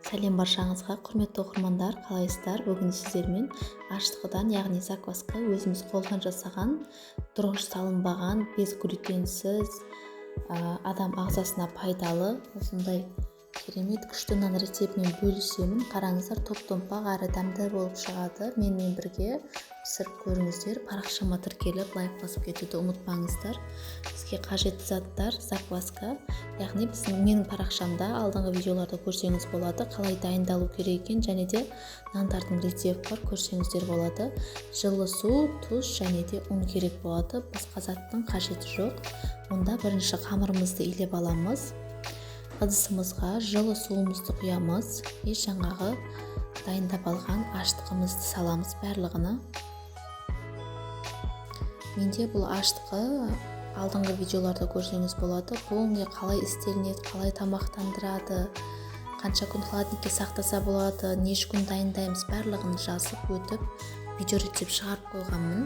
Сәлем баршаңызға, құрметті оқырмандар, қалайсыздар? Бүгін сіздермен ашытқыдан, яғни закваска, өзіміз қолдан жасаған, дрожж салынбаған, без глютенсіз, адам ағзасына пайдалы осындай керемет күшті нан рецептімен бөлісемін. Қараңыздар, топ-томпақ әрі дәмді болып шығады. Менімен бірге пісіріп көріңіздер. Парақшама тіркеліп, лайк басып кетуді ұмытпаңыздар. Бізге қажетті заттар: закваска, яғни біздің менің парақшамда алдыңғы видеоларда көрсеңіз болады, қалай дайындалу керек екен, және де нандардың рецепті бар, көрсеңіздер болады. Жылы су, тұз және де ұн керек болады, басқа заттың қажеті жоқ. Онда бірінші қамырымызды илеп аламыз. Ыдысымызға жылы суымызды құямыз и жаңағы дайындап алған ашытқымызды саламыз барлығына. Менде бұл ашытқы алдыңғы видеоларда көрсеңіз болады. Бұл не, қалай істелінеді, қалай тамақтандырады, қанша күн холодильникке сақтаса болады, неше күн дайындаймыз, барлығын жазып өтіп, видео рецепт шығарып қойғанмын.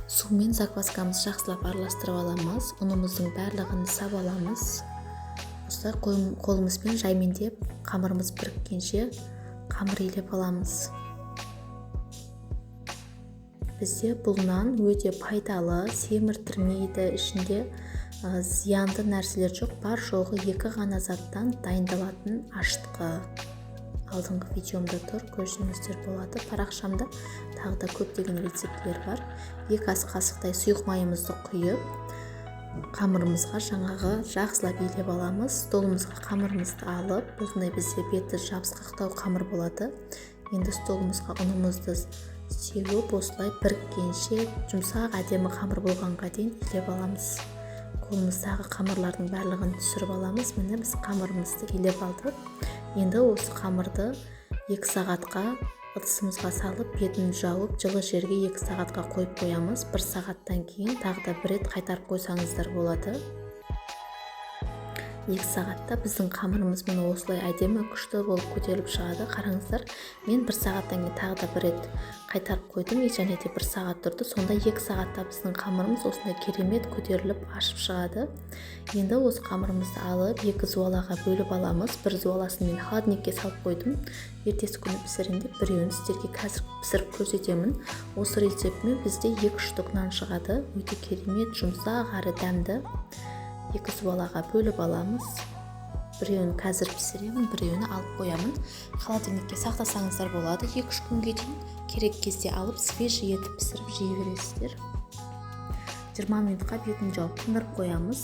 Сумен закваскамызды жақсылап араластырып аламыз, ұнымыздың барлығын сап аламыз. Осылай қолымызбен жаймендеп, қамырымыз біріккенше қамыр илеп аламыз. Бізде бұл нан өте пайдалы, семіртірмейді, ішінде зиянды нәрселер жоқ, бар жоғы екі ғана заттан дайындалатын ашытқы. Алдыңғы видеомда тұр, көрсеңіздер болады. Парақшамда тағы да көптеген рецептілер бар. 2 ас қасықтай сұйық майымызды құйып, қамырымызға жаңағы жақсылап илеп аламыз. Столымызға қамырымызды алып, осындай бізде беті жабысқақтау қамыр болады. Енді столымызға ұнымызды сеуіп, осылай біріккенше, жұмсақ әдемі қамыр болғанға дейін илеп аламыз. Қолымыздағы қамырлардың барлығын түсіріп аламыз. Міне, біз қамырымызды илеп алдық. Енді осы қамырды 2 сағатқа ыдысымызға салып, бетін жауып, жылы жерге 2 сағатқа қойып қоямыз. 1 сағаттан кейін тағы да бір рет қайтарып қойсаңыздар болады. 2 сағатта біздің қамырымыз міне осылай әдемі күшті болып көтеріліп шығады. Қараңыздар, мен 1 сағаттан кейін тағы да бір рет қайтарып қойдым және де 1 сағат тұрды. Сонда 2 сағатта біздің қамырымыз осындай керемет көтеріліп, ашып шығады. Енді осы қамырымызды алып, 2 зуалаға бөліп аламыз. Бір зуаласын мен холодильникке салып қойдым, ертесі күні пісіремін деп, біреуін сіздерге қазір пісіріп көрсетемін. Осы рецептімен бізде 2 штук нан шығады, өте керемет жұмсақ әрі дәмді. 2 зуалаға бөліп аламыз. Біреуін қазір пісіремін, біреуін алып қоямын. Холодильникке сақтасаңыздар болады 2-3 күнге дейін. Керек кезде алып, свежий етіп пісіріп жей бересіздер. 20 минутқа бетін жауып тындырып қоямыз.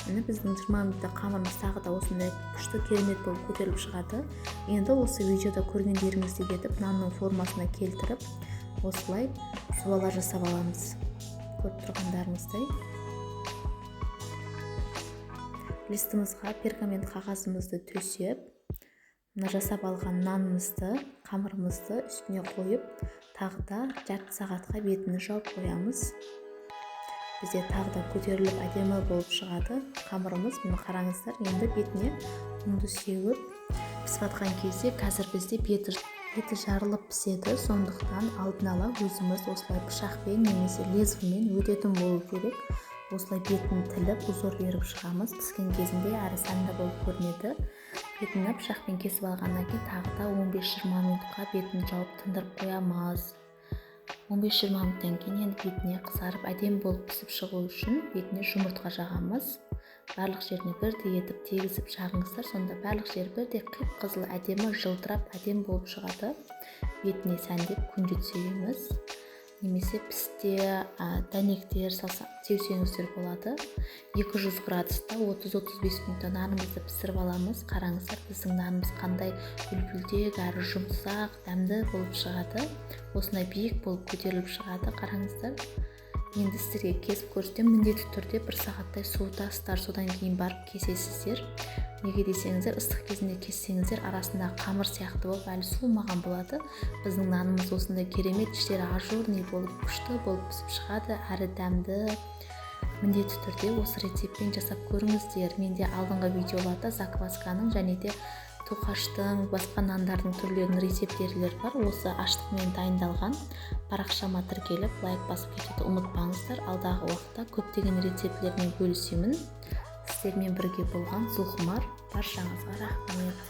Міне, біздің 20 минутта қамырымыз тағы да осындай күшті керемет болып көтеріліп шығады. Енді осы видеода көргендеріңіздей етіп, нанның формасына келтіріп, осылай зуала жасап аламыз. Көріп тұрғандарыңыздай. Листімізға пергамент қағазымызды төсеп, мына жасап алған нанымызды, қамырымызды үстіне қойып, тағы да жарты сағатқа бетін жауып қоямыз. Бізде тағы да көтеріліп әдемі болып шығады қамырымыз. Міне, қараңыздар, енді бетіне ұнды сеуіп, пісіп жатқан кезде қазір бізде беті жарылып піседі. Сондықтан алдын ала өзіміз осылай пышақпен немесе лезвімен өтетін болу керек. Осылай бетін тіліп, узор беріп шығамыз. Піскен кезінде әрі сәнді болып көрінеді. Бетін пышақпен кесіп алғаннан кейін тағы да 15-20 минутқа бетін жауып тындырып қоямыз. 15-20 минуттан кейін енді бетіне қызарып әдемі болып пісіп шығу үшін бетіне жұмыртқа жағамыз. Барлық жеріне бірдей етіп тегізіп жағыңыздар, сонда барлық жері бірдей қып-қызыл әдемі жылтырап әдемі болып шығады. Бетіне сәндеп күнжіт себеміз немесе пісте, дәнектер сеусеңіздер болады. 200 градуста 30-35 минутта нанымызды пісіріп аламыз. Қараңыздар, біздің нанымыз қандай үлпілдек әрі жұмсақ, дәмді болып шығады. Осындай биік болып көтеріліп шығады. Қараңыздар, енді сіздерге кесіп көрсетемін. Міндетті түрде 1 сағаттай суытасыздар, содан кейін барып кесесіздер. Неге десеңіздер, ыстық кезінде кессеңіздер, арасында қамыр сияқты болып әлі суымаған болады. Біздің нанымыз осындай керемет, іштері ажурный болып, күшті болып пісіп шығады, әрі дәмді. Міндетті түрде осы рецептпен жасап көріңіздер. Менде алдыңғы видеоларда заквасканың және де тоқаштың, басқа нандардың түрлерінің рецептері бар. Осы ашытқымен дайындалған. Парақшама тіркеліп, лайк басып кетуді ұмытпаңыздар. Алдағы уақытта көптеген рецептілермен бөлісемін. Сіздермен бірге болған Зұлқұмар. Баршаңызға рахмет.